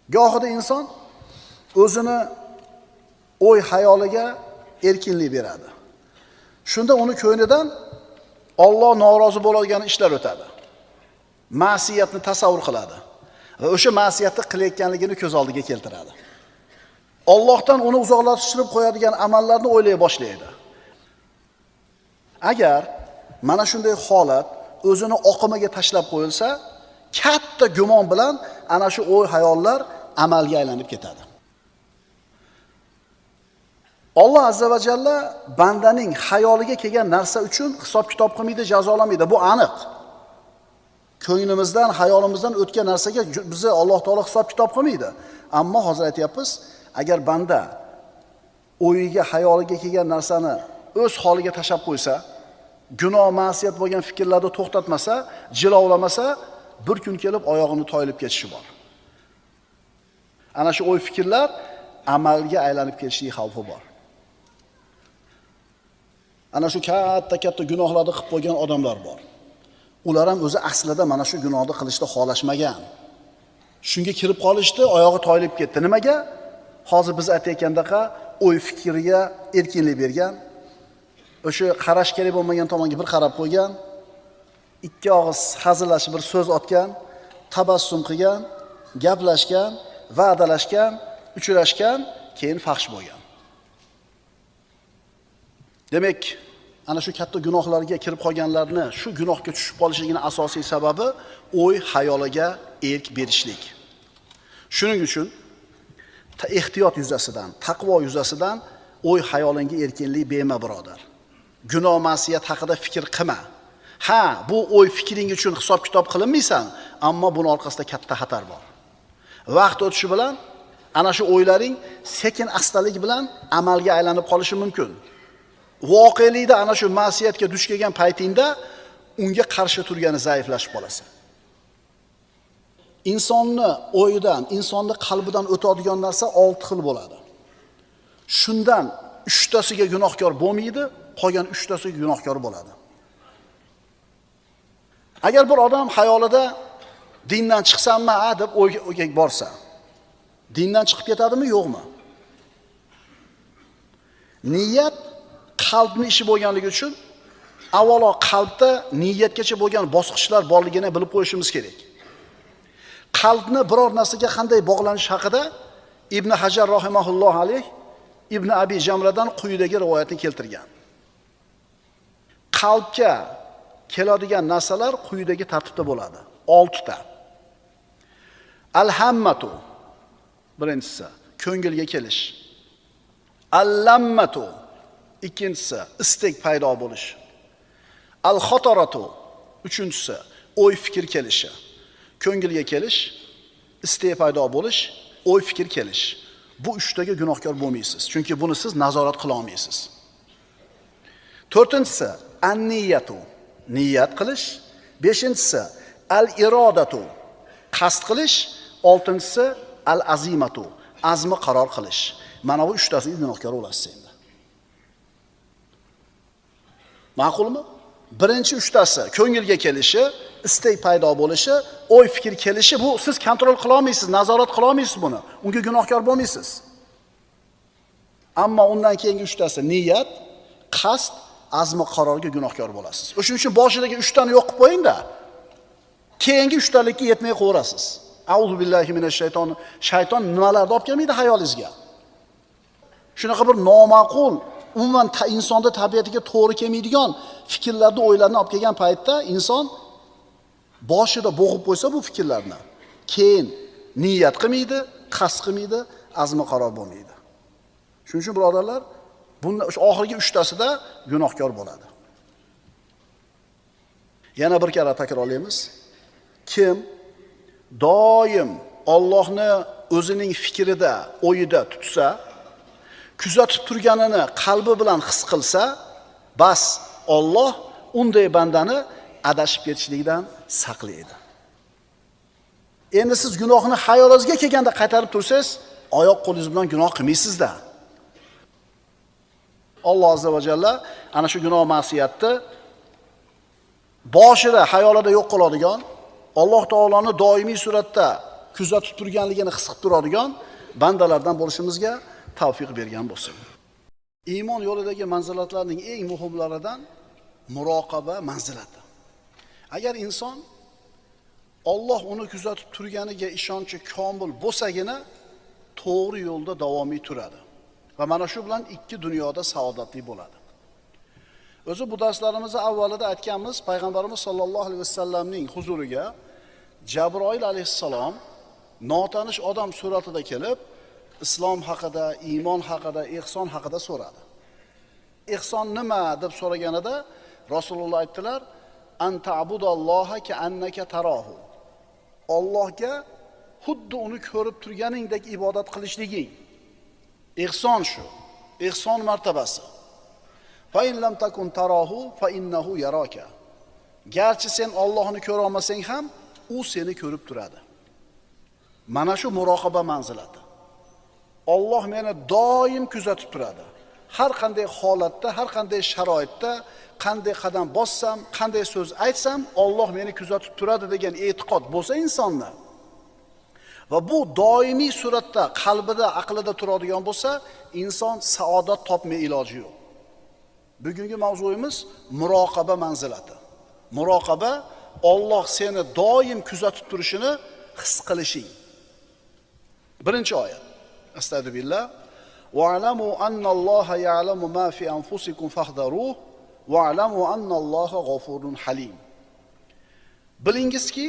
Gohida inson o'zini o'y xayoliga erkinlik beradi. Shunda uni ko'nglidan Alloh norozi bo'ladigan ishlar o'tadi. Ma'siyatni tasavvur qiladi va o'sha ma'siyatni qilayotganligini ko'z oldiga keltiradi. Allohdan uni uzoqlashtirib qo'yadigan amallarni o'ylay boshlaydi. Agar mana shunday holat o'zini oqimiga tashlab qo'yilsa, katta gumon bilan ana shu o'y xayollar amalga aylanib ketadi. Alloh azza va jalla bandaning xayoliga kelgan narsa uchun hisob-kitob qilmaydi, jazolamaydi. Bu aniq. Ko'nglimizdan, xayolimizdan o'tgan narsaga bizni Alloh taolo hisob-kitob qilmaydi. Ammo hozir aytyapmiz, agar banda o'yiga, xayoliga kelgan narsani o'z holiga tashlab qo'ysa, gunoh, ma'siyat bo'lgan fikrlarni to'xtatmasa, jilovlamasa, bir kun kelib oyog'ini toyilib ketishi bor. Ana shu o'y fikrlar amalga aylanib ketishligi xavfi bor. Ana shu katta-katta gunohlarni qilib qo'ygan odamlar bor. Ular ham o'zi aslida mana shu gunohni qilishni xohlashmagan. Shunga kirib qolishdi, oyog'i toyilib ketdi. Nimaga? Hozir biz aytayotgandaqa o'y fikriga erkinlik bergan, o'sha qarash kerak bo'lmagan tomonga bir qarab qo'ygan, ikki og'iz hazillashib bir so'z otgan, tabassum qilgan, gaplashgan, va'dalashgan, uchrashgan, keyin fahsh bo'lgan. Demak, ana shu katta gunohlarga kirib qolganlarni shu gunohga tushib qolishligining asosiy sababi o'y xayoliga erk berishlik. Shuning uchun ehtiyot yuzasidan, taqvo yuzasidan o'y xayolingga erkinlik berma, birodar. Gunoh ma'siyat haqida fikr qilma. Ha, bu o'y fikring uchun hisob-kitob qilinmaysan, ammo buni orqasida katta xatar bor. Vaqt o'tishi bilan ana shu o'ylaring sekin astalik bilan amalga aylanib qolishi mumkin. Voqelikda ana shu ma'siyatga duch kelgan paytingda unga qarshi turgani zaiflashib qolasan. Insonni o'yidan, insonni qalbidan o'tadigan narsa 6 xil bo'ladi. Shundan 3 tasiga gunohkor bo'lmaydi, qolgan 3 tasiga gunohkor bo'ladi. Agar bir odam xayolida dindan chiqsammi, a deb o'yga borsa, dindan chiqib ketadimi, yo'qmi? Niyat qalbning ishi bo'lganligi uchun avvalo qalbda niyatgacha bo'lgan bosqichlar borligini bilib qo'yishimiz kerak. Qalbni biror narsaga qanday bog'lanish haqida Ibn Hajar rahimahulloh alayh Ibn Abi Jamradan quyidagi rivoyatni keltirgan. Qalbga keladigan narsalar quyidagi tartibda bo'ladi. 6 ta. Al-hammatu birinchisi ko'ngilga kelish. Al-lammatu ikkinchisi istak paydo bo'lish. Al-xotaratu uchinchisi o'y fikr kelishi. Ko'ngilga kelish, istak paydo bo'lish, o'y fikr kelish. Bu uchtaga gunohkor bo'lmaysiz, chunki buni siz nazorat qila olmaysiz. To'rtinchisi an-niyatu niyat qilish, beshinchisi al-irodatu qasd qilish, oltinchisi al-azimatu azmi qaror qilish. Mana bu uchtasiga gunohkor bo'lasiz endi. Ma'qulmi? Birinchi uchtasi ko'ngilga kelishi, istak paydo bo'lishi, o'y fikr kelishi, bu siz kontrol qila olmaysiz, nazorat qila olmaysiz buni. Unga gunohkor bo'lmaysiz. Ammo undan keyingi uchtasi niyat, qasd, azmi qarorga gunohkor bo'lasiz. O'shuning uchun boshidagi uchtani yo'q qilib qo'ying-da, keyingi uchtalikka yetmay qo'yasiz. Auzu billahi minash shayton. Shayton nimalarni olib kelmaydi xayolingizga? Shunaqa bir noma'qul, umuman insonda tabiatiga to'g'ri kelmaydigan fikrlarni, o'ylarni olib kelgan paytda inson boshida bo'g'ib qo'ysa bu fikrlarni, keyin niyat qilmaydi, qasd qilmaydi, azmi qaror bo'lmaydi. Shuning uchun birodarlar, bunda oxirgi uchtasida gunohkor bo'ladi. Yana bir karra takrorlaymiz. Kim doim Allohni o'zining fikrida, o'yida tutsa, kuzatib turganini qalbi bilan his qilsa, bas Alloh unday bandani adashib ketishlikdan saqlaydi. Endi siz gunohni xayolingizga kelganda qaytarib tursangiz, oyoq qo'lingiz bilan gunoh qilmaysiz-da. Alloh azza va jalla ana shu gunoh ma'siyatni boshida xayolida yo'q qiladigan, Alloh taoloni doimiy suratda kuzatib turganligini his qilib turadigan bandalardan bo'lishimizga tavfiq bergan bo'lsin. Iymon yo'lidagi manzilatlarning eng muhimlaridan muroqaba manzilati. Agar inson Alloh uni kuzatib turganiga ishonchi komil bo'lsagina to'g'ri yo'lda davomiy turadi va mana shu bilan ikki dunyoda saodatli bo'ladi. O'zi bu darslarimizni avvalida aytganmiz, payg'ambarimiz sollallohu alayhi vasallamning huzuriga Jabroil alayhissalom notanish odam suratida kelib, islom haqida, iymon haqida, ihson haqida so'radi. Ihson nima deb so'raganida Rasululloh aytdilar: "An ta'budalloha ka'annaka tarahu." Allohga xuddi uni ko'rib turganingdek ibodat qilishliging. Ihson shu. Ihson martabasi. Fa in lam takun tarahu fa innahu yaraka. Garchi sen Allohni ko'ra olmasang ham, u seni ko'rib turadi. Mana shu muroqaba manzilati. Alloh meni doim kuzatib turadi. Har qanday holatda, har qanday sharoitda, qanday qadam bossam, qanday so'z aytsam, Alloh meni kuzatib turadi degan e'tiqod bo'lsa insonda va bu doimiy suratda qalbida, aqlida turadigan bo'lsa, inson saodat topmay iloji yo'q. Bugungi mavzuyimiz muroqaba manzilati. Muroqaba Alloh seni doim kuzatib turishini his qilishing. Birinchi oyat. Astagfirullah. Wa'lamu annalloha ya'lamu ma fi anfusikum fahdharuhu wa'lamu annalloha g'afurun halim. Bilingizki,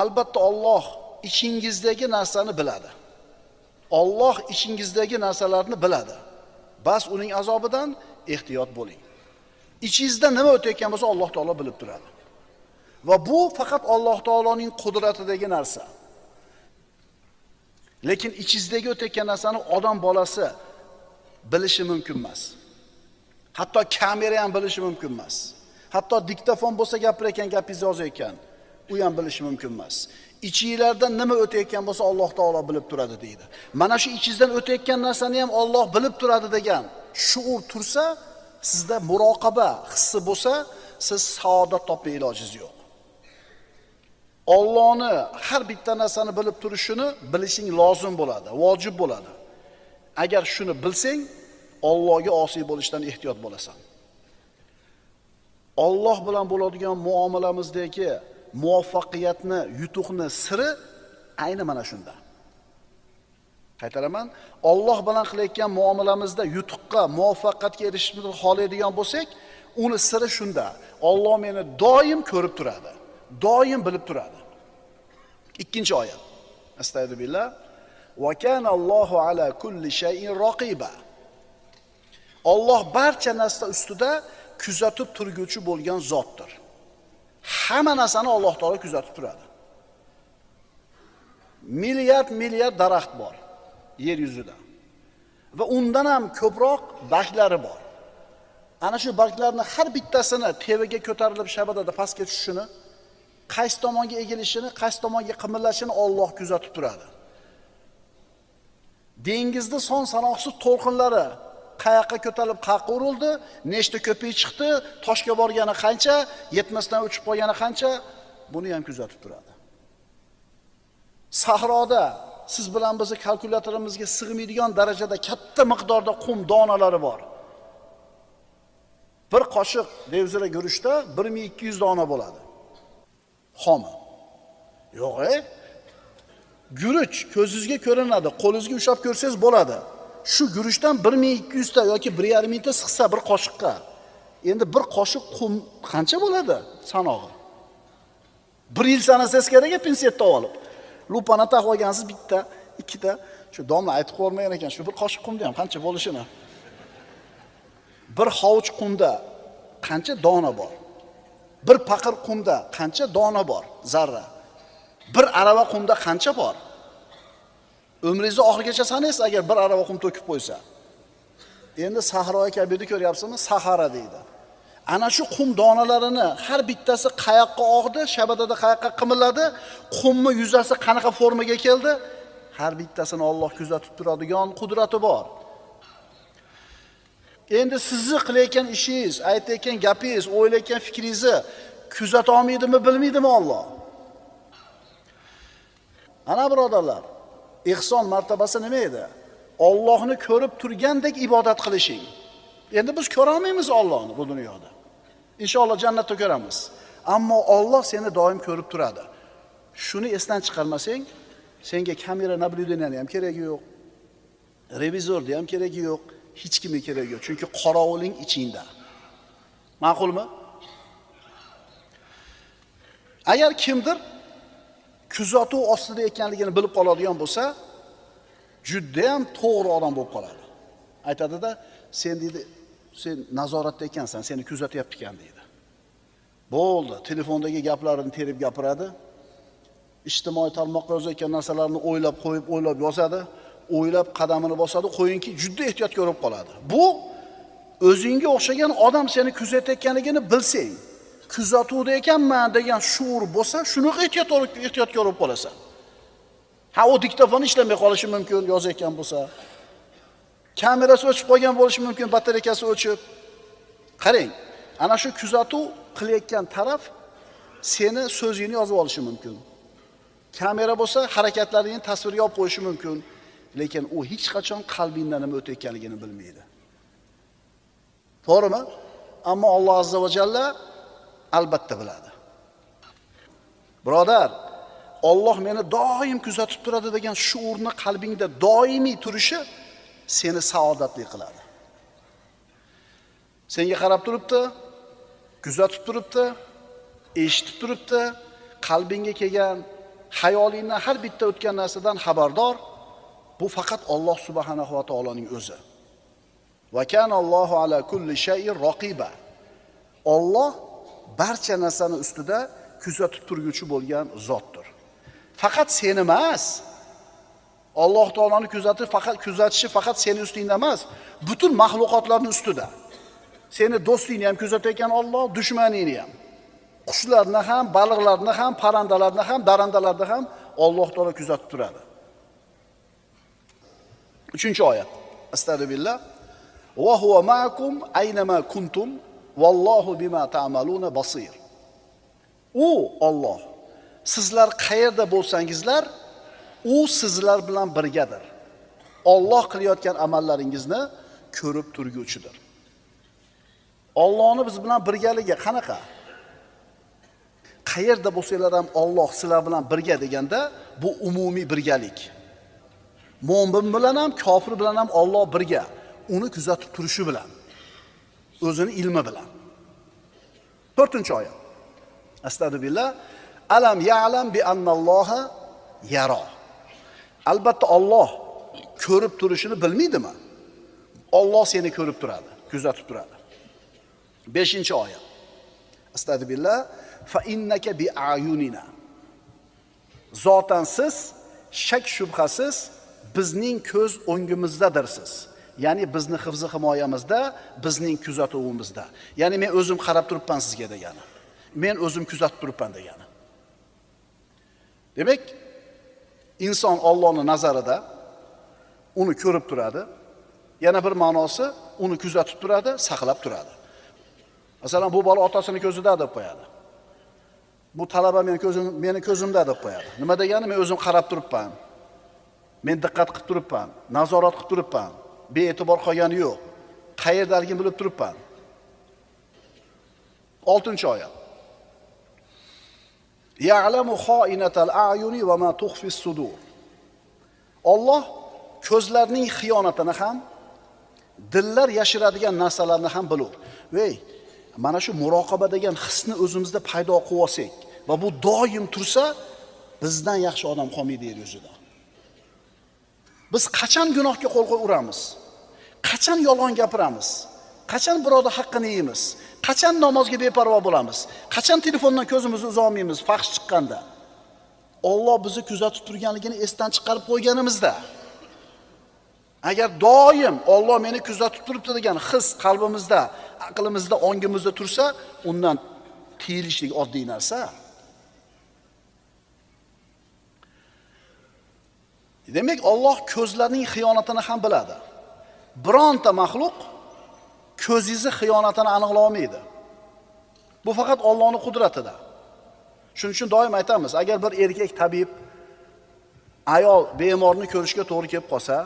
albatta Alloh ichingizdagi narsani biladi. Alloh ichingizdagi narsalarni biladi. Bas uning azobidan ehtiyot bo'ling. Ichingizda nima o'tayotgan bo'lsa Alloh taolo bilib turadi. Va bu faqat Alloh taoloning qudratidagi narsa. Lekin ichingizdagi o'tayotgan narsani odam bolasi bilishi mumkin emas. Hatto kamera ham bilishi mumkin emas. Hatto diktofon bo'lsa gapirayotgan gapingizni yozayotgan, u ham bilishi mumkin emas. Ichingizdan nima o'tayotgan bo'lsa Alloh taolo bilib turadi deydi. Mana shu ichingizdan o'tayotgan narsani ham Alloh bilib turadi degan shuur tursa, sizda muroqaba hissi bo'lsa, siz saodat topmay ilojingiz yo'q. Allohni har bitta narsani bilib turishini bilishing lozim bo'ladi, vojib bo'ladi. Agar shuni bilsang, Allohga osiy bo'lishdan ehtiyot bo'lasan. Alloh bilan bo'ladigan muomalamizdagi muvaffaqiyatni, yutuqni siri ayni mana shunda. Qaytaraman, Alloh bilan qilayotgan muomalamizda yutuqqa, muvaffaqiyatga erishishni xohlaydigan bo'lsak, uni siri shunda. Alloh meni doim ko'rib turadi, doim bilib turadi. Ikkinchi oyat. Astagfirullah. Va kana Allohu ala kulli shay'in raqiba. Alloh barcha narsa ustida kuzatib turguvchi bo'lgan zotdir. Hamma narsani Alloh taolo kuzatib turadi. Milliard milliard daraxt bor yer yuzida. Va undan ham ko'proq barglari bor. Ana shu barglarning har bittasini tevaga ko'tarilib shabadada pastga tushishini, qaysi tomonga egilishini, qaysi tomonga qimillashini Alloh kuzatib turadi. Dengizda son sanoqsiz to'lqinlari qayoqqa ko'tarilib, qayoqqa urildi, nechta ko'pik chiqdi, toshga borgani qancha, yetmasdan uchib qolgani qancha, buni ham kuzatib turadi. Sahroda siz bilan bizni kalkulyatorimizga sig'maydigan darajada katta miqdorda qum donalari bor. Bir qoshiq devzira guruchda 1200 dona bo'ladi. Xomi. Yo'q, guruch ko'zingizga ko'rinadi, qo'lingizga ushlab ko'rsangiz bo'ladi. Shu guruchdan 1200 ta yoki 1,5 ta sig'sa bir qoshiqqa. Endi bir qoshiq qum qancha bo'ladi sanog'i? Bir yil sanasangiz kerak, pinsetda olib. Lupani taqib olgansiz bitta, ikkita, shu domla aytib qo'ymagan ekan, shu bir qoshiq qumda ham qancha bo'lishini. Bir hovuch qumda qancha dona bor? Bir paqir qumda qancha dona bor? Zarra. Bir arava qumda qancha bor? Umringizni oxirigacha sanaysiz agar bir arava qum to'kib qo'ysa. Endi Sahro Kabirni ko'ryapsizmi? Sahara deydi. Ana shu qum donalarini har bittasi qayoqqa og'di, shabadada qayoqqa qimilladi, qumni yuzasi qanaqa formaga keldi, har bittasini Alloh kuzatib turadigan qudrati bor. Endi sizni qilayotgan ishingiz, aytayotgan gapingiz, o'ylayotgan fikringizni kuzata olmaydimi, bilmaydimi Alloh? Ana birodarlar, ihson martabasi nima edi? Allohni ko'rib turgandek ibodat qilishing. Endi biz ko'ra olmaymiz Allohni bu dunyoda. Inshaalloh jannatda ko'ramiz. Ammo Alloh seni doim ko'rib turadi. Shuni esdan chiqarmasang, senga kamera nablюдениeni ham keragi yo'q. Revizorni ham keragi yo'q, hech kimga keragi yo'q. Chunki qorovuling ichingda. Ma'qulmi? Agar kimdir kuzatuv ostida ekanligini bilib qoladigan bo'lsa, juda ham to'g'ri odam bo'lib qoladi. Aytadida, sen deydi, sen nazoratda ekansan, seni kuzatyapti ekan deydi. Bo'ldi, telefondagi gaplarini terib gapiradi. Ijtimoiy tarmoqqa yozayotgan narsalarni o'ylab qo'yib, o'ylab yozadi, o'ylab qadamini bosadi, qo'yinki juda ehtiyotkor bo'lib qoladi. Bu o'zingga o'xshagan odam seni kuzatayotganligini bilsang, kuzatuvda ekanman degan shuur bo'lsa, shunaqa ehtiyotkor bo'lib qolasan. Ha, o diktofon ishlamay qolishi mumkin yozayotgan bo'lsa. Kamerasi o'chib qolgan bo'lishi mumkin, batareykasi o'chib. Qarang, ana shu kuzatuv qilayotgan taraf seni so'zingni yozib olishi mumkin. Kamera bo'lsa harakatlaringni tasvirga olib qo'yishi mumkin, lekin u hech qachon qalbingdan nima o'tayotganligini bilmaydi. To'g'rimi? Ammo Alloh azza va jalla albatta biladi. Birodar, Alloh meni doim kuzatib turadi degan shuurni qalbingda doimiy turishi seni saodatli qiladi. Senga qarab turibdi, kuzatib turibdi, eshitib turibdi, qalbingga kelgan, xayolingdan har bitta o'tgan narsadan xabardor. Bu faqat Alloh subhanahu va taoloning o'zi. Va kana Allohu ala kulli shay'in raqiba. Alloh barcha narsani ustida kuzatib turguchi bo'lgan zotdir. Faqat seni emas. Alloh taoloni kuzatib faqat kuzatishi faqat seni ustingda emas, butun mahluqotlarning ustida. Seni do'stingni ham kuzatayotgan Alloh, dushmaningni ham. Qushlarni ham, baliqlarni ham, parrandalarni ham, darandalarni ham Alloh taolo kuzatib turadi. 3-oyat. Astagfirullah. Va huwa ma'akum aynama kuntum vallohu bima ta'maluna basir. U Alloh sizlar qayerda bo'lsangizlar, u sizlar bilan birgadir. Alloh qilayotgan amallaringizni ko'rib turguvchidir. Allohni biz bilan birgaligi qanaqa? Qayerda bo'lsanglar ham Alloh sizlar bilan birga deganda, bu umumiy birgalik. Mo'min bilan ham, kofir bilan ham Alloh birga. Uni kuzatib turishi bilan, o'zini ilmi bilan. 4-oyat. Astagfirullah. Alam ya'lam bi annalloha yara. Albatta Alloh ko'rib turishini bilmaydimi? Alloh seni ko'rib turadi, kuzatib turadi. 5-oyat. Astagfirullah. Fa innaka bi ayunina. Zotan siz shak shubhasiz bizning ko'z o'ngimizdadirsiz. Ya'ni bizni hifzi himoyamizda, bizning kuzatuvimizda. Ya'ni men o'zim qarab turibman sizga degani. Men o'zim kuzatib turibman degani. Demak, inson Allohning nazarida uni ko'rib turadi. Yana bir ma'nosi uni kuzatib turadi, saqlab turadi. Masalan, bu bola otasini ko'zida deb qo'yadi. Bu talaba meni ko'zimda deb qo'yadi. Nima degani? Men o'zim qarab turibman. Men diqqat qilib turibman, nazorat qilib turibman. Be'tibor qolgani yo'q. Qayerdaligini bilib turibman. 6-oyat. Ya'lamu kha'inatal a'yuni va ma tukhfis sudur. Alloh ko'zlarning xiyonatini ham, dillar yashiradigan narsalarni ham bilur. Vey, mana shu muroqaba degan hisni o'zimizda paydo qilib olsak va bu doim tursa, bizdan yaxshi odam qolmaydi yer yuzida. Biz qachon gunohga qo'l qo'y uramiz? Qachon yolg'on gapiramiz? Qachon birovning haqqini yeymiz? Qachon namozga beparvo bo'lamiz? Qachon telefondan ko'zimizni uza olmaymiz fahsh chiqqanda? Alloh bizni kuzatib turganligini esdan chiqarib qo'yganimizda, agar doim Alloh meni kuzatib turibdi degan his qalbimizda, aqlimizda, ongimizda tursa, undan tiyilishlik oddiy narsa. Demak, Alloh ko'zlarning xiyonatini ham biladi. Bironta maxluq ko'zingizni xiyonatini aniqlay olmaydi. Bu faqat Allohning qudratida. Shuning uchun doim aytamiz, agar bir erkak tabib Ayol bemorni ko'rishga to'g'ri kelib qolsa,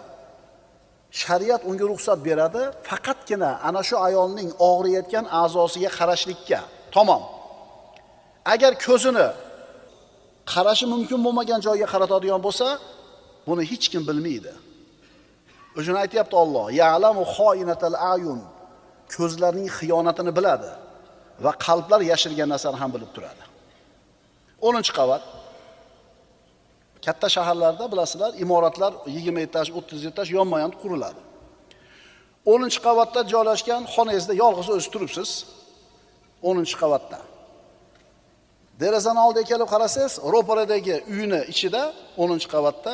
shariat unga ruxsat beradi, faqatgina ana shu ayolning og'riyotgan a'zosiga qarashlikka. Tamom. Agar ko'zini qarashi mumkin bo'lmagan joyga qaratadigan bo'lsa, buni hech kim bilmaydi. O'shani aytayapti Alloh, ya'lamu xoinatal ayun, ko'zlarning xiyonatini biladi va qalblar yashirgan narsani ham bilib turadi. 10-qavat. Katta shaharlarda bilasizlar, imoratlar 20 etaj, 30 etaj yonma-yon quriladi. 10-qavatda joylashgan xonangizda yolg'iz o'zi turibsiz. 10-qavatda. Derazani oldiga kelib qarasangiz, ro'paradagi uyni ichida 10-qavatda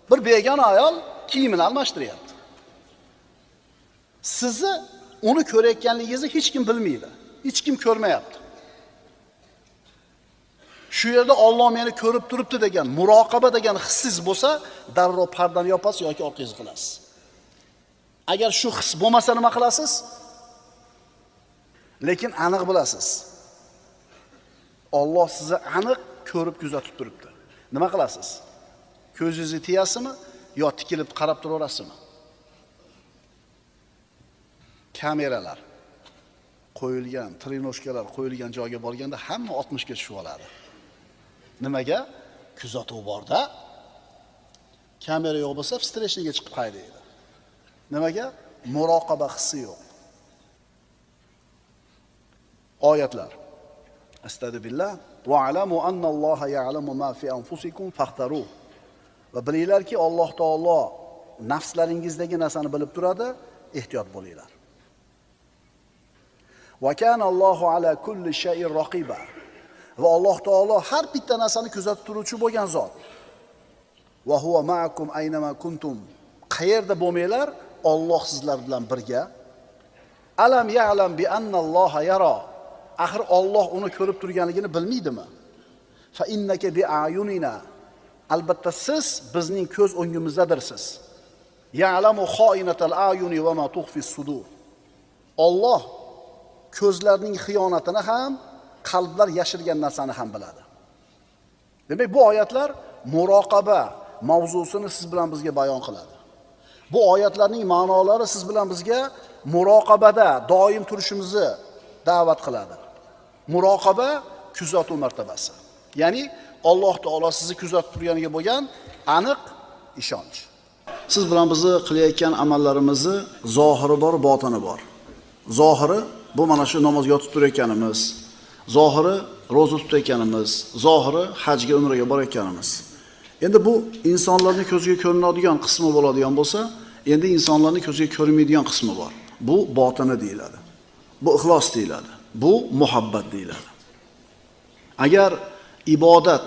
bir begona ayol kiyimini almashtiryapti. Sizni uni ko'rayotganligingizni hech kim bilmaydi. Hech kim ko'rmayapti. Shu yerda Alloh meni ko'rib turibdi degan, muroqaba degan hissiz bo'lsa, darrov pardani yopasiz yoki orqangizga qilasiz. Agar shu his bo'lmasa nima qilasiz? Lekin aniq bilasiz. Alloh sizni aniq ko'rib kuzatib turibdi. Nima qilasiz? Ko'zingizni tiyasizmi yo tikilib qarab turaverasizmi? Kameralar qo'yilgan, trinoshkalar qo'yilgan joyga borganda hamma 60 ga tushib oladi. Nimaga? Kuzatuv borda. Kamera yo'q bo'lsa, встречныйga chiqib haydaydi. Nimaga? Muroqaba hissi yo'q. Oyatlar. Astagfirullah. Va alamu annalloha ya'lamu ma fi anfusikum faxtaru. Va bilinglarki, Alloh taolo nafslaringizdagi narsani bilib turadi, ehtiyot bo'linglar. Va kana Allohu ala kulli shay'in raqiba. Va Alloh taolo har bitta narsani kuzatib turuvchi bo'lgan zot. Va huwa ma'akum aynama kuntum. Qayerda bo'lmanglar, Alloh sizlar bilan birga. Alam ya'lam bi annalloha yara. Axir Alloh uni ko'rib turganligini bilmaydimi? Fa innaka bi a'yunina. Albatta siz bizning ko'z o'ngimizdadirsiz. Ya'lamu xoinatal a'yuni va ma tukhfi sudur. Alloh ko'zlarning xiyonatini ham, qalblar yashirgan narsani ham biladi. Demak, bu oyatlar muroqaba mavzusini siz bilan bizga bayon qiladi. Bu oyatlarning ma'nolari siz bilan bizga muroqabada doim turishimizni da'vat qiladi. Muroqaba kuzatuv martabasi. Ya'ni Alloh taolo sizni kuzatib turganiga bo'lgan aniq ishonch. Siz bilan bizni qilayotgan amallarimizni zohiri bor, botini bor. Zohiri bu mana shu namozga yotib turayotganimiz, zohiri ro'za tutayotganimiz, zohiri hajga, umraga borayotganimiz. Endi bu insonlarning ko'ziga ko'rinadigan qismi bo'ladigan bo'lsa, endi insonlarning ko'ziga ko'rinmaydigan qismi bor. Bu botini deyiladi. Bu ixlos deyiladi. Bu muhabbat deyiladi. Agar ibodat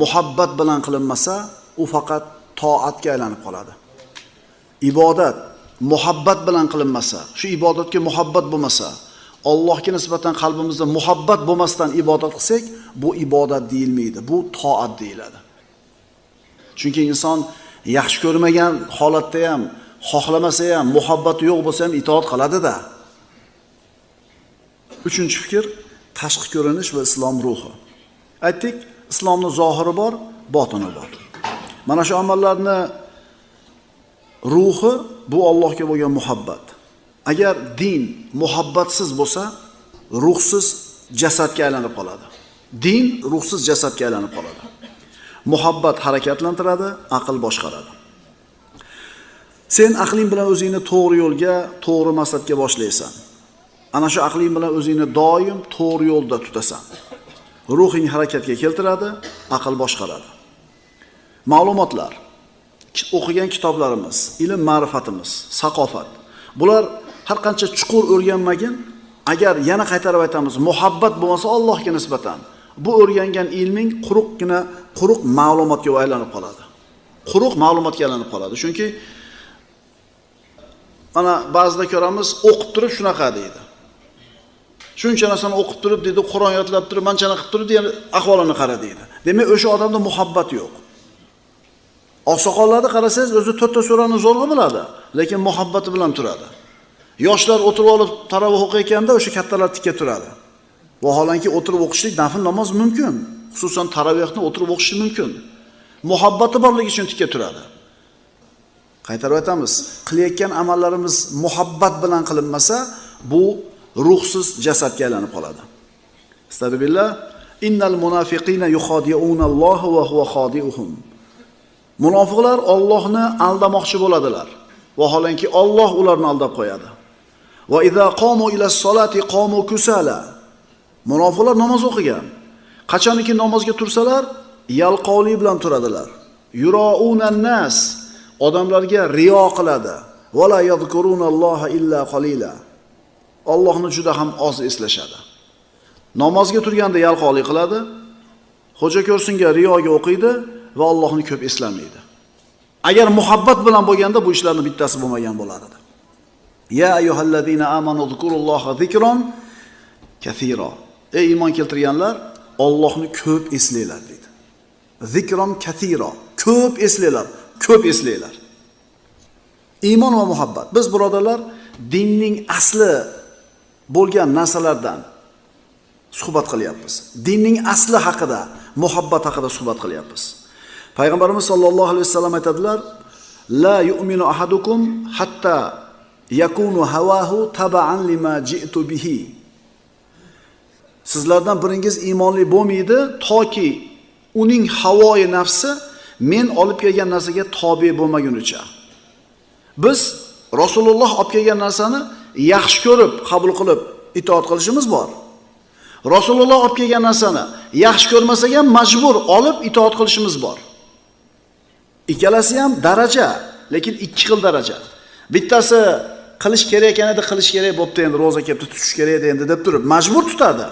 muhabbat bilan qilinmasa, u faqat toatga aylanib qoladi. Ibodat muhabbat bilan qilinmasa, shu ibodatga muhabbat bo'lmasa, Allohga nisbatan qalbimizda muhabbat bo'lmasdan ibodat qilsak, bu ibodat deyilmaydi, bu toat deyiladi. Chunki inson yaxshi ko'rmagan holatda ham, xohlamasa ham, muhabbati yo'q bo'lsa ham itoat qiladi-da. Uchinchi fikr, tashqi ko'rinish va islom ruhi. Aytdik, islomning zohiri bor, botini bor. Mana shu amallarni ruhi bu Allohga bo'lgan muhabbat. Agar din muhabbatsiz bo'lsa, ruhsiz jasadga aylanib qoladi. Din ruhsiz jasadga aylanib qoladi. Muhabbat harakatlantiradi, aql boshqaradi. Sen aqling bilan o'zingni to'g'ri yo'lga, to'g'ri maqsadga boshlaysan. Ana shu aqling bilan o'zingni doim to'g'ri yo'lda tutasan. Ruhing harakatga keltiradi, aql boshqaradi. Ma'lumotlar, o'qigan kitoblarimiz, ilm ma'rifatimiz, saqofat. Bular har qancha chuqur o'rganmagin, agar yana qaytarib aytamiz, muhabbat bo'lmasa Allohga nisbatan, bu o'rgangan ilming quruqqina, quruq ma'lumotga aylanib qoladi. Quruq ma'lumotga aylanib qoladi. Chunki mana ba'zida ko'ramiz, o'qib turib shunaqa deydi. Shuncha narsani o'qib turib deydi, Qur'on yodlab turib, manchani qilib turib, yana ahvolini qara deydi. Demak, o'sha odamda muhabbat yo'q. Oqsoqollarni qarasangiz, o'zi to'rtta surani zo'rg'a biladi, lekin muhabbati bilan turadi. Yoshlar o'tirib olib taroveh o'qiyotganda o'sha kattalar tikka turadi. Vaholanki o'tirib o'qishlik nafl namoz mumkin. Xususan tarovehni o'tirib o'qish mumkin. Muhabbati borligi uchun tikka turadi. Qaytarib aytamiz, qilayotgan amallarimiz muhabbat bilan qilinmasa, bu ruhsiz jasadga aylanib qoladi. Astagfirullah. Innal munafiqina yukhadi'una Alloha va huwa khadi'uhum. Munofiqlar Allohni aldamoqchi bo'ladilar. Vaholanki Alloh ularni aldab qo'yadi. Va iza qamu ila solati qamu kusala. Munofiqlar namoz o'qigan. Qachoniki namozga tursalar, yalqovlik bilan turadilar. Yura'unan nas, odamlarga riyo qiladi. Va la yadhkurunalloha illa qalila. Allohni juda ham oz eslashadi. Namozga turganda yalqovlik qiladi, xo'ja ko'rsinga riyoga o'qiydi va Allohni ko'p eslamaydi. Agar muhabbat bilan bo'lganda bu ishlarning bittasi bo'lmagan bo'lar edi. Ya ayyuhallazina amanu zkurulloha zikron kathira. Ey iymon keltirganlar, Allohni ko'p eslanglar deydi. Zikron kathira, ko'p eslanglar, ko'p eslanglar. Iymon va muhabbat. Biz birodarlar dinning asli bo'lgan narsalardan suhbat qilyapmiz. Dinning asli haqida, muhabbat haqida suhbat qilyapmiz. Payg'ambarimiz sollallohu alayhi vasallam aytadilar: "La yu'minu ahadukum hatta yakunu hawahu taba'an lima ji'tu bihi." Sizlardan biringiz iymonli bo'lmaydi toki uning havoyi nafsi men olib kelgan narsaga tobe bo'lmagunicha. Biz Rasululloh olib kelgan narsani yaxshi ko'rib, qabul qilib, itoat qilishimiz bor. Rasululloh olib kelgan narsani yaxshi ko'rmasak ham majbur olib itoat qilishimiz bor. Ikkalasi ham daraja, lekin ikki xil daraja. Bittasi qilish kerak ekan edi, qilish kerak bo'pti, endi roza kelibdi, tutish kerak edi endi deb turib majbur tutadi.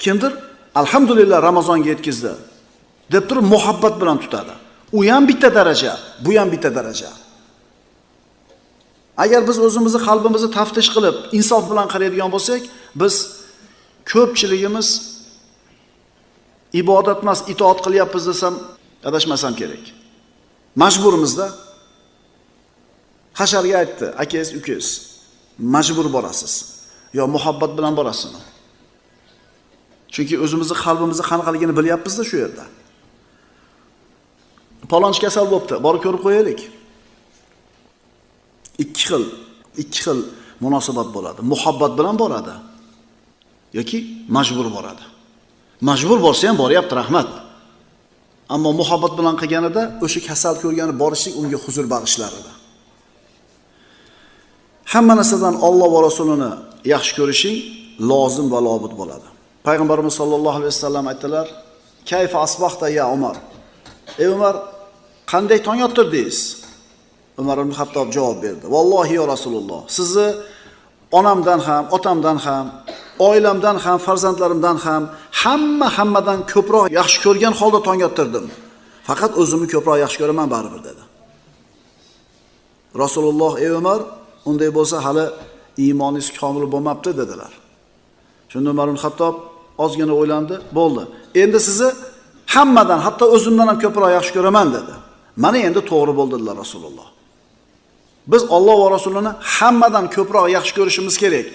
Kimdir alhamdulillah Ramazonga yetkazdi deb turib muhabbat bilan tutadi. U ham bitta daraja, bu ham bitta daraja. Agar biz o'zimizni qalbimizni taftish qilib, insof bilan qaraydigan bo'lsak, biz ko'pchiligimiz ibodat emas, itoat qilyapmiz desam, adashmasam kerak. Majburmizda. Hasharga aytdi, akangiz, ukangiz, majbur borasiz. Yo muhabbat bilan borasizmi? Chunki o'zimizni qalbimizni qanaqaligini bilyapmiz-da shu yerda. Palonchi kasal bo'pti, borib ko'rib qo'yaylik. Ikki xil munosabat bo'ladi. Muhabbat bilan boradi yoki majbur boradi. Majbur borsa ham boryapti, rahmat. Ammo muhabbat bilan qilganida o'sha kasal ko'rgani borishlik unga huzur bag'ishlar edi. Hamma narsadan Alloh va Rasulini yaxshi ko'rishing lozim va lobud bo'ladi. Payg'ambarimiz sollallohu alayhi vasallam aytdilar: "Kayfa asbahta ya Umar?" Ey Umar, qanday tong ottirdingiz? Umar ibn Xattob javob berdi: "Vallohi ya Rasululloh, sizni onamdan ham, otamdan ham, oilamdan ham, farzandlarimdan ham, hammadan ko'proq yaxshi ko'rgan holda tong ottirdim. Faqat o'zimni ko'proq yaxshi ko'raman baribir" dedi. Rasululloh: "Ey Umar, unday bo'lsa hali iymoningiz komil bo'lmabdi" dedilar. Shunda Umar ibn Xattob ozgina o'ylandi, bo'ldi. Endi sizni hammadan, hatto o'zimdan ham ko'proq yaxshi ko'raman dedi. Mana endi to'g'ri bo'ldi dedilar Rasululloh. Biz Alloh va Rasulini hammadan ko'proq yaxshi ko'rishimiz kerak.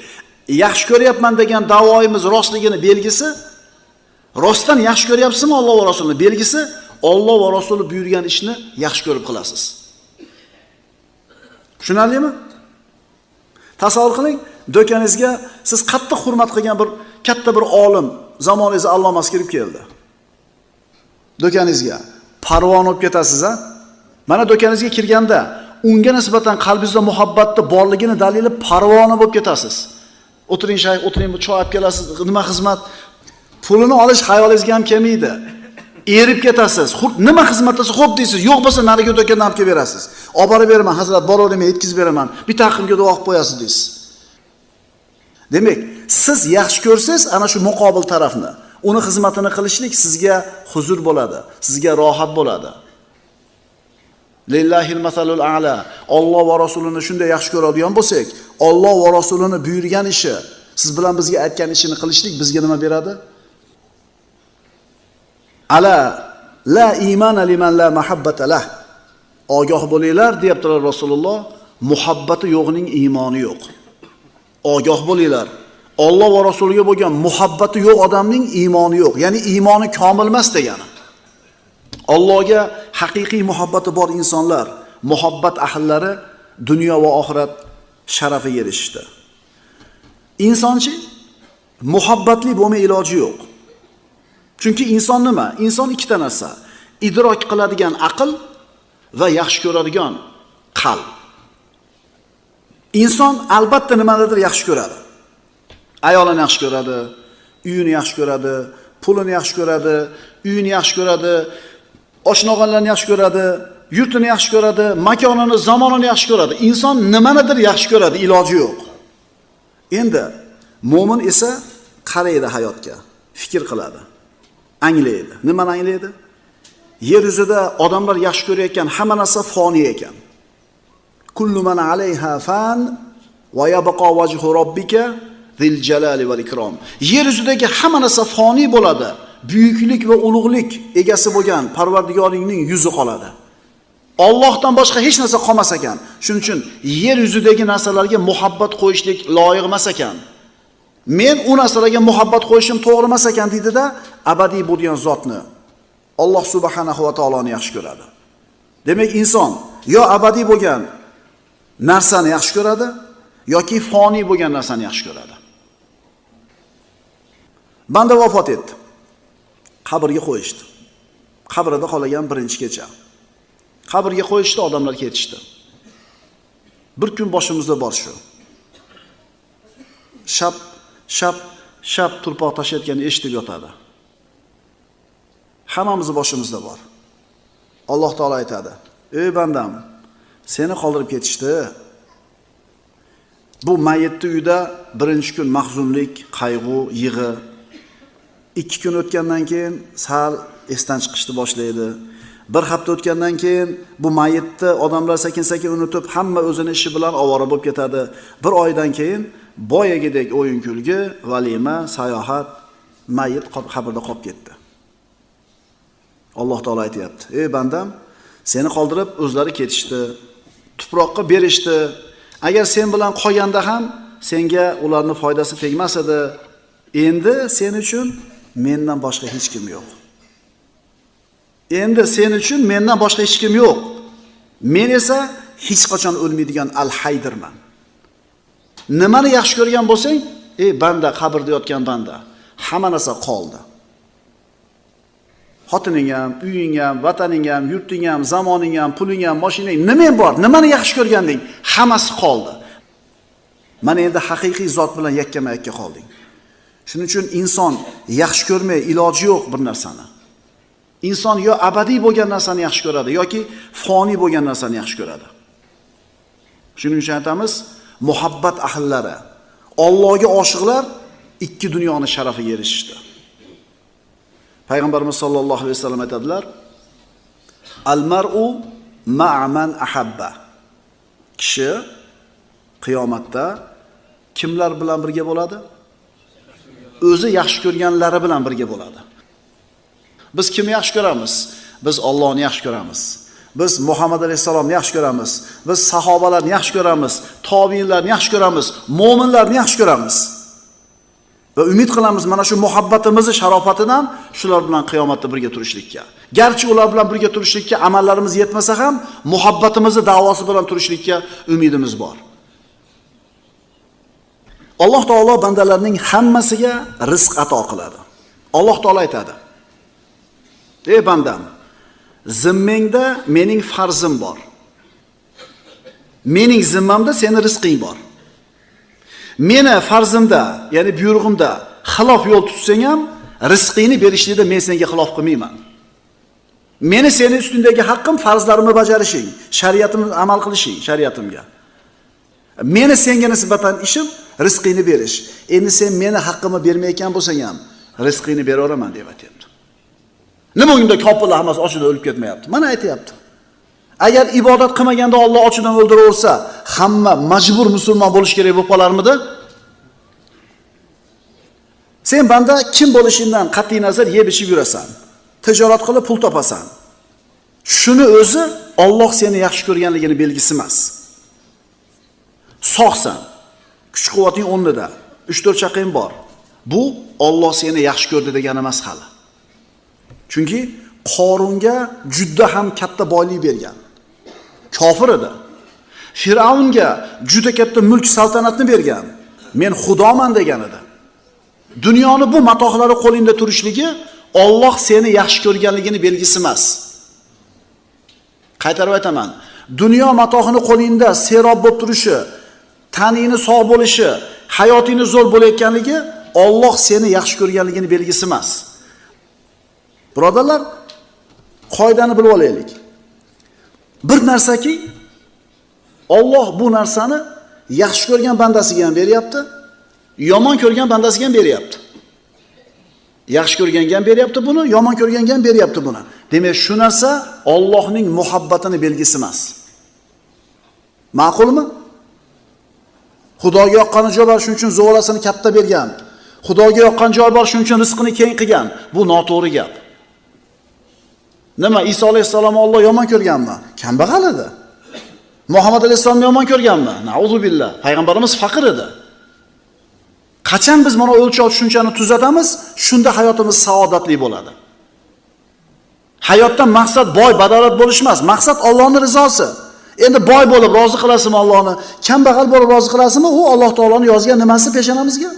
Yaxshi ko'ryapman degan da'voyimiz rostligini belgisi, rostdan yaxshi ko'ryapsizmi Alloh va Rasulini belgisi, Alloh va Rasuli buyurgan ishni yaxshi ko'rib qilasiz. Tushunarlimi? Tasavvur qiling, do'koningizga siz qattiq hurmat qilgan bir katta bir olim, zamoningiz allomasi kirib keldi. Do'koningizga parvona bo'lib ketasiz-a? Mana do'koningizga kirganda unga nisbatan qalbingizda muhabbatni borligini dalili parvona bo'lib ketasiz. O'tiring shayx, o'tiring, bu choy olib kelasiz, nima xizmat? Pulini olish xayolingizga ham kelmaydi. Erib ketasiz. Nima xizmat desa xo'p deysiz, yo'q bo'lsa narigi do'kondan olib kelib berasiz. Olib borib beraman, hazrat, boraveraman, yetkazib beraman. Bitta haqqimga duo qilib qo'yasiz deysiz. Demak, siz yaxshi ko'rsangiz ana shu muqobil tarafni, uni xizmatini qilishlik sizga huzur bo'ladi, sizga rohat bo'ladi. Lillahil masalul a'la. Alloh va Rasulini shunday yaxshi ko'radigan bo'lsak, Alloh va Rasulini buyurgan ishi, siz bilan bizga aytgan ishini qilishlik bizga nima beradi? Ala la iymana liman la mahabbata lah. Ogoh bo'linglar, deyaptilar Rasululloh, muhabbati yo'qning iymoni yo'q. Ogoh bo'linglar. Alloh va Rasuliga bo'lgan muhabbati yo'q odamning iymoni yo'q. Ya'ni iymoni komil emas degani. Allohga haqiqiy muhabbati bor insonlar, muhabbat ahllari dunyo va oxirat sharafiga erishishdi. Insonchi muhabbatli bo'lmay iloji yo'q. Chunki inson nima? Inson ikkita narsa: idrok qiladigan aql va yaxshi ko'radigan qalb. Inson albatta nimanidir yaxshi ko'radi. Ayolini yaxshi ko'radi, uyini yaxshi ko'radi, pulini yaxshi ko'radi, uyini yaxshi ko'radi, oshna-og'aynilarni yaxshi ko'radi, yurtini yaxshi ko'radi, makonini, zamonini yaxshi ko'radi. Inson nimanidir yaxshi ko'radi, iloji yo'q. Endi mo'min esa qaraydi hayotga, fikr qiladi, anglaydi. Nimani anglaydi? Yer yuzida odamlar yaxshi ko'rayotgan hamma narsa foniy ekan. Kullu man alayha fan va yabqa wajhu robbika zil jalali val ikrom. Yer yuzidagi hamma narsa foniy bo'ladi. Buyuklik va ulug'lik egasi bo'lgan Parvardigoringning yuzi qoladi. Allohdan boshqa hech narsa qolmas ekan. Shuning uchun yer yuzidagi narsalarga muhabbat qo'yishlik loyiq emas ekan. Men u narsalarga muhabbat qo'yishim to'g'ri emas ekan deydida, abadiy bo'lgan zotni, Alloh subhanahu va taoloni yaxshi ko'radi. Demak, inson yo abadiy bo'lgan narsani yaxshi ko'radi yoki foniy bo'lgan narsani yaxshi ko'radi. Banda vafot etdi. Qabrga qo'yishdi. Qabrida qolgan birinchi kecha. Qabrga qo'yishdi, odamlar ketishdi. Bir kun boshimizda bor shu. Shap shap shap turpoq tashlayotganini eshitib yotadi. Hammamiz boshimizda bor. Alloh taolo aytadi: "Ey bandam, seni qoldirib ketishdi. Bu mayitni uyda birinchi kun mahzunlik, qayg'u, yig'i. 2 kun o'tgandan keyin sal esdan chiqishni boshlaydi. Bir hafta o'tgandan keyin bu mayitni odamlar sekin-sekin unutib, hamma o'zini ishi bilan ovora bo'lib ketadi. Bir oydan keyin boyagidek o'yin kulgi, valima, sayohat, mayit qabrda qolib ketdi." Alloh taolo aytayapti: "Ey bandam, seni qoldirib o'zlari ketishdi, tuproqqa berishdi. Agar sen bilan qolganda ham senga ularning foydasi tegmas edi. Endi sen uchun mendan boshqa hech kim yo'q. Endi sen uchun mendan boshqa hech kim yo'q. Men esa hech qachon o'lmaydigan Al-Haydirman. Nimani yaxshi ko'rgan bo'lsang, ey banda, qabrda yotgan banda, hamma narsa qoldi. Xotining ham, uying ham, vataning ham, yurting ham, zamoning ham, puling ham, mashinang, nimang bor, nimani yaxshi ko'rganding, hammasi qoldi. Mana endi haqiqiy zot bilan yakkama-yakka qolding. Shuning uchun inson yaxshi ko'rmay iloji yo'q bir narsani. Inson yo abadiy bo'lgan narsani yaxshi ko'radi yoki foniy bo'lgan narsani yaxshi ko'radi. Shuning uchun aytamiz, muhabbat ahllari, Allohga oshiqlar ikki dunyoni sharafiga erishishdi. Payg'ambarimiz sollallohu alayhi vasallam aytadilar: "Al-mar'u ma'a man ahabba." Kishi qiyomatda kimlar bilan birga bo'ladi? O'zi yaxshi ko'rganlari bilan birga bo'ladi. Biz kimni yaxshi ko'ramiz? Biz Allohni yaxshi ko'ramiz. Biz Muhammad alayhissalomni yaxshi ko'ramiz. Biz sahobalarni yaxshi ko'ramiz, tobiinlarni yaxshi ko'ramiz, mo'minlarni yaxshi ko'ramiz. Va umid qilamiz mana shu muhabbatimizni sharofatidan shular bilan qiyomatda birga turishlikka. Garchi ular bilan birga turishlikka amallarimiz yetmasa ham, muhabbatimizni da'vosi bilan turishlikka umidimiz bor. Alloh taolo bandalarning hammasiga rizq ato qiladi. Alloh taolo aytadi: "Ey bandam, zimmangda mening farzim bor. Mening zimmamda seni rizqing bor. Meni farzimda, ya'ni buyrug'imda xilof yo'l tutsang ham, rizqingni berishlikda men senga xilof qilmayman. Meni seni ustingdagi haqqim farzlarimni bajarishing, shariatimni amal qilishing, shariatimga. Meni senga nisbatan ishim rizqingni berish. Endi sen meni haqqimni bermayotgan bo'lsang ham, rizqingni beraveraman" deb aytayapti. Nima unda kofirlar hammasi ochidan o'lib ketmayapti? Mana aytayapti. Agar ibodat qilmaganda Alloh ochidan o'ldiraversa, hamma majbur musulmon bo'lish kerak bo'lib qolarmidi? Sen banda kim bo'lishingdan qat'iy nazar yeb ichib yurasan. Tijorat qilib pul topasan. Shuni o'zi Alloh seni yaxshi ko'rganligini belgisi emas. Sog'san, kuch-quvvating o'rnida, 3-4 chaqing bor. Bu Alloh seni yaxshi ko'rdi degani emas hali. Chunki Qorunga juda ham katta boylik bergan. Kofir edi. Fir'avnga juda katta mulk saltanatni bergan. Men xudoman degan edi. Dunyoni bu matohlari qo'lingda turishligi Alloh seni yaxshi ko'rganligini belgisi emas. Qaytarib aytaman. Dunyo matohini qo'lingda serob bo'lib turishi, taningni sog' bo'lishi, hayotingni zo'r bo'layotganligi Alloh seni yaxshi ko'rganligini belgisi emas. Birodarlar, qoidani bilib olaylik. Bir narsaki, Alloh bu narsani yaxshi ko'rgan bandasiga ham beryapti, yomon ko'rgan bandasiga ham beryapti. Yaxshi ko'rganga ham beryapti buni, yomon ko'rganga ham beryapti buni. Demak, shu narsa Allohning muhabbatini belgisi emas. Ma'qulmi? Xudoga yoqqan joy bor, shuning uchun zo'rasini katta bergan. Xudoga yoqqan joy bor, shuning uchun rizqini keng qilgan. Bu noto'g'ri gap. Nima, Iso alayhissalom Alloh yomon ko'rganmi? Kambag'al edi. Muhammad alayhissalomni yomon ko'rganmi? Na'uzu billah. Payg'ambarimiz faqir edi. Qachon biz mana o'lchov tushunchani tuzatamiz, shunda hayotimiz saodatli bo'ladi. Hayotdan maqsad boy, badavlat bo'lish emas, maqsad Allohning rizosi. Endi boy bo'lib rozi qilasizmi Allohni, kambag'al bo'lib rozi qilasizmi, u Alloh taoloning yozgan nimasi peshonamizga?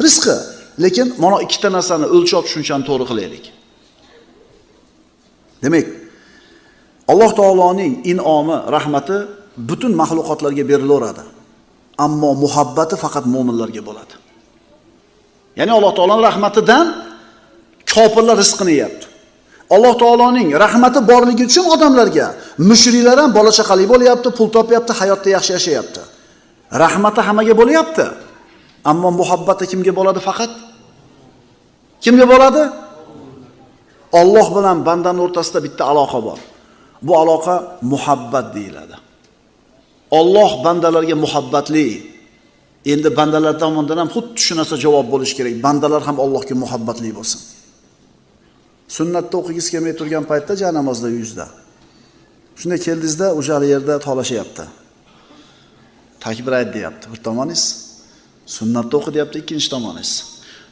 Rizqi. Lekin mana ikkita narsani o'lchov tushunchani to'g'ri qilaylik. Demak, Alloh taoloning in'omi, rahmati butun mahluqotlarga berilaveradi. Ammo muhabbati faqat mo'minlarga bo'ladi. Ya'ni Alloh taoloning rahmatidan kofirlar rizqini yeyapti. Alloh taoloning rahmati borligi uchun odamlarga mushriklar ham bola chaqali bo'lyapti, pul topyapti, hayotda yaxshi yashayapti. Rahmati hammaga bo'lyapti. Ammo muhabbati kimga bo'ladi faqat? Kimga bo'ladi? Alloh bilan bandaning o'rtasida bitta aloqa bor. Bu aloqa muhabbat deyiladi. Alloh bandalarga muhabbatli. Endi bandalar tomonidan ham xuddi shu narsa javob bo'lish kerak. Bandalar ham Allohga muhabbatli bo'lsin. Sunnatda o'qigisi kelmay turgan paytda ja namozda yuzda. Shunday keldingizda o'sha yerda tolashyapti. Takbir ayt deyapti bir tomoningiz. Sunnatda o'qi deyapti ikkinchi tomoningiz.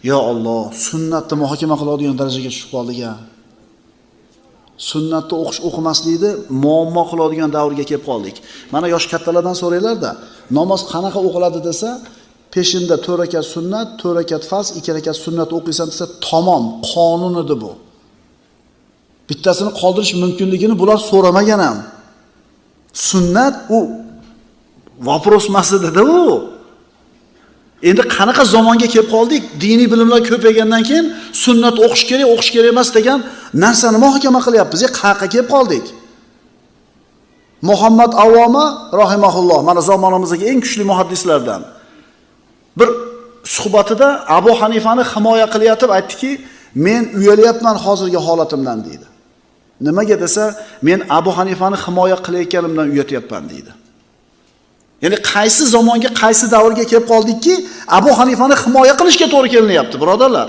Yo Alloh, sunnatni muhokama qiladigan darajaga tushib qoldik-a. Sunnatni o'qish o'qimaslikni muammo qiladigan davrga kelib qoldik. Mana yosh kattalardan so'ranglar-da, namoz qanaqa o'qiladi desa, peshinda 4 rakat sunnat, 4 rakat farz, 2 rakat sunnat o'qiysan desa, tamom, qonun edi bu. Bittasini qoldirish mumkinligini bular so'ramagan ham. Sunnat u vopros emas edi u. Endi qanaqa zamonga kelib qoldik? Diniy bilimlar ko'paygandan keyin sunnat o'qish kerak, o'qish kerak emas degan narsani muhokama qilyapmiz. Qayerga kelib qoldik? Muhammad Avoma rahimahulloh, mana zamonamizdagi eng kuchli muhaddislardan. Bir suhbatida Abu Hanifani himoya qilyotib aytdiki, men uyalyapman hozirgi holatimdan deydi. Nimaga desa, men Abu Hanifani himoya qilayotganimdan uyatyapman deydi. Ya'ni qaysi zamonga, qaysi davrga kelib qoldikki, Abu Hanifani himoya qilishga to'g'ri kelinyapti, birodarlar.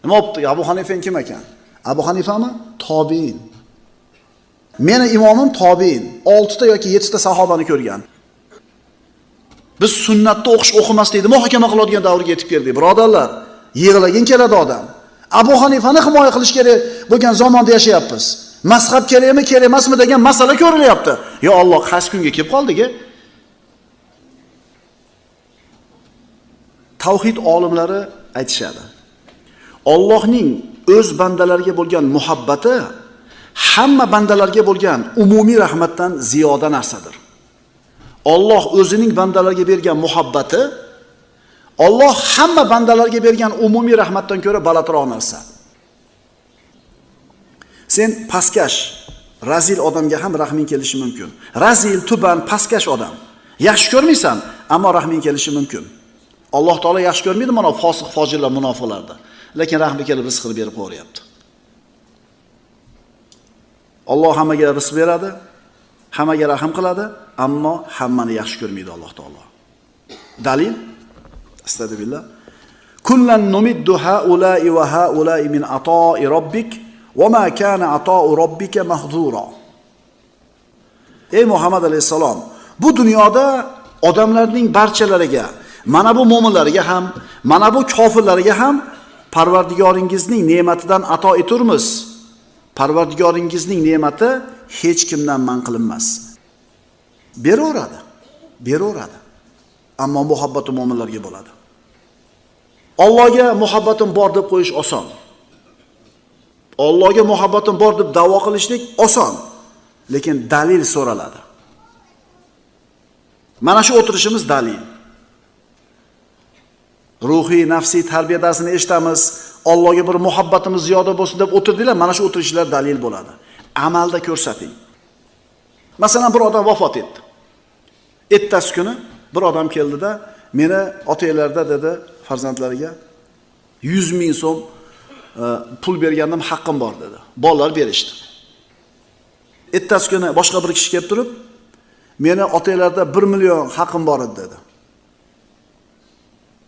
Nima bo'pti? Abu Hanifa kim ekan? Abu Hanifami? Tobiin. Meni imomim tobiin. 6 ta yoki 7 ta sahobani ko'rgan. Biz sunnatda o'qish o'qimaslikni muhokama qiladigan davrga yetib keldik, birodarlar. Yig'lagin keladi odam. Abu Hanifani himoya qilish kerak bo'lgan zamonda yashayapmiz. Mazhab kerakmi, kerak emasmi degan masala ko'rilyapti. Yo Alloh, qaysi kunga kelib qoldik-a? Tavhid olimlari aytishadi. Allohning o'z bandalariga bo'lgan muhabbati hamma bandalarga bo'lgan umumiy rahmatdan ziyoda narsadir. Alloh o'zining bandalariga bergan muhabbati Alloh hamma bandalarga bergan umumiy rahmatdan ko'ra balandroq narsa. Sen pastkash, razil odamga ham rahming kelishi mumkin. Razil, tuban, pastkash odam. Yaxshi ko'rmaysan, ammo rahming kelishi mumkin. Alloh taolo yaxshi ko'rmaydi mana fosiq, fojirlar, munofiqlarni. Lekin rahmi kelib rizqini berib qo'yapti. Alloh hammaga rizq beradi, hammaga rahm qiladi, ammo hammani yaxshi ko'rmaydi Alloh taolo. Dalil astagfirullah. Kullan numiddu haula'i va haula'i min ata'i robbik va ma kana ata'u robbika mahzura. Ey Muhammad alayhisalom, bu dunyoda odamlarning barchalariga, mana bu mo'minlarga ham, mana bu kofirlarga ham Parvardigoringizning ne'matidan ato eturmiz. Parvardigoringizning ne'mati hech kimdan man qilinmas. Beraveradi, beraveradi. Ammo muhabbati mo'minlarga bo'ladi. Allohga muhabbatim bor deb qo'yish oson. Allohga muhabbatim bor deb da'vo qilishlik oson, lekin dalil so'raladi. Mana shu o'tirishimiz dalil. Ruhiy, nafsiy tarbiya darsini eshitamiz, Allohga bir muhabbatimiz ziyoda bo'lsin deb o'tirdinglar, mana shu o'tirishlar dalil bo'ladi. Amalda ko'rsating. Masalan, bir odam vafot etdi. Ertasi kuni bir odam keldida, meni otanglarda dedi farzandlariga 100 ming so'm pul bergandim, haqqim bor dedi. Bolalar berishdi. Ertasi kuni boshqa bir kishi kelib turib, meni otanglarda 1 million haqqim bor edi dedi.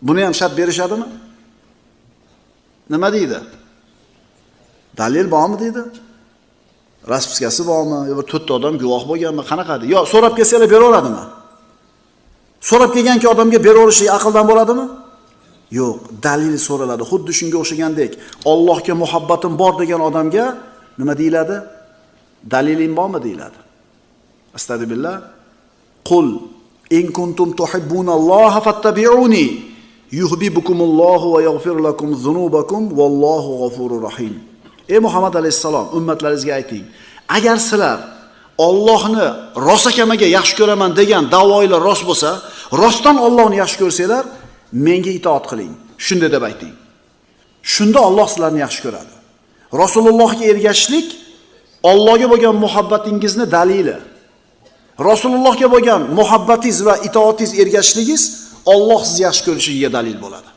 Buni ham shart berishadimi? Nima deydi? Dalil bormi deydi? Raspiskasi bormi? Yo bir 4 ta odam guvoh bo'lganmi? Qanaqa deydi? Yo so'rab kelsalar beraveradimi? So'rab kelganki odamga beraverishlik aqldan bo'ladimi? Yo'q, dalil so'raladi. Xuddi shunga o'xshagandek, Allohga muhabbatim bor degan odamga nima deyiladi? Daliling bormi deyiladi. Astagfirullah. Qul in kuntum tuhibbunalloha fattabi'uni yuhibbukumullohu va yaghfir lakum zunubakum vallohu g'afurur rahim. Ey Muhammad alayhissalom, ummatlaringizga ayting, agar sizlar Allohni rosakamaga yaxshi ko'raman degan da'voinglar rost bo'lsa, rostdan Allohni yaxshi ko'rsanglar, menga itoat qiling. Shunday deb ayting. Shunda Alloh sizlarni yaxshi ko'radi. Rasulullohga ergashishlik Allohga bo'lgan muhabbatingizni dalili. Rasulullohga bo'lgan muhabbatingiz va itoatingiz, ergashishligingiz Alloh sizni yaxshi ko'rishiga dalil bo'ladi.